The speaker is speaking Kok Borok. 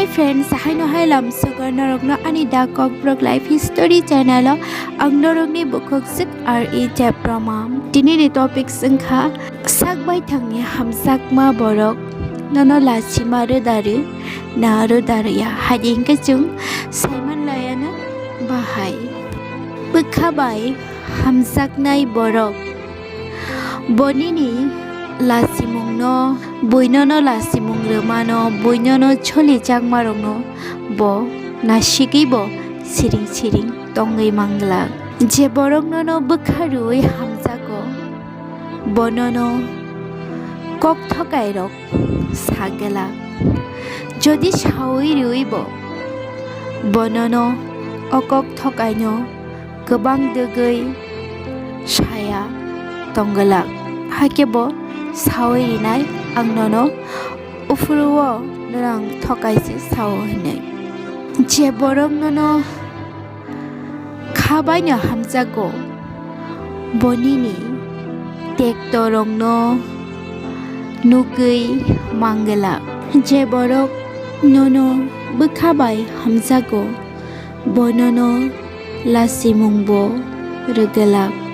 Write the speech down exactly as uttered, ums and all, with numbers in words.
Hi friends, haino hai lamsukar norokno ani Da Kokborok Life History channel o ang norokni bukhuk sik R E Debroma. Tini ni topic wngkha sak baithangni hamjakma borok nono lachima rwda rw na rwda rwya, hai di hwnkhe chwng saiman layano bahai. Bwkha bai hamjaknai borok. Bo nini lachimungno, buinono lachimung rwmano, buinono cholijakmarokno bo nasigwi bo siring siring tongwi manglak. Je borok nono bwkha rwui hamjago, bo nono kok thokairok sa glak. Jodi saui rwui bo, bo nono o kok thokaino kwbang dwgwi saya tong glak. Hakhe bo saui rinai, ang nono uphuru-o norang thokaise sao hinwi. Je borok nono kha baino hamjago, bo nini tektorokno nugwi manglak. Je borok nono bwkha bai hamjago, bo nono lachimungbo rwglak.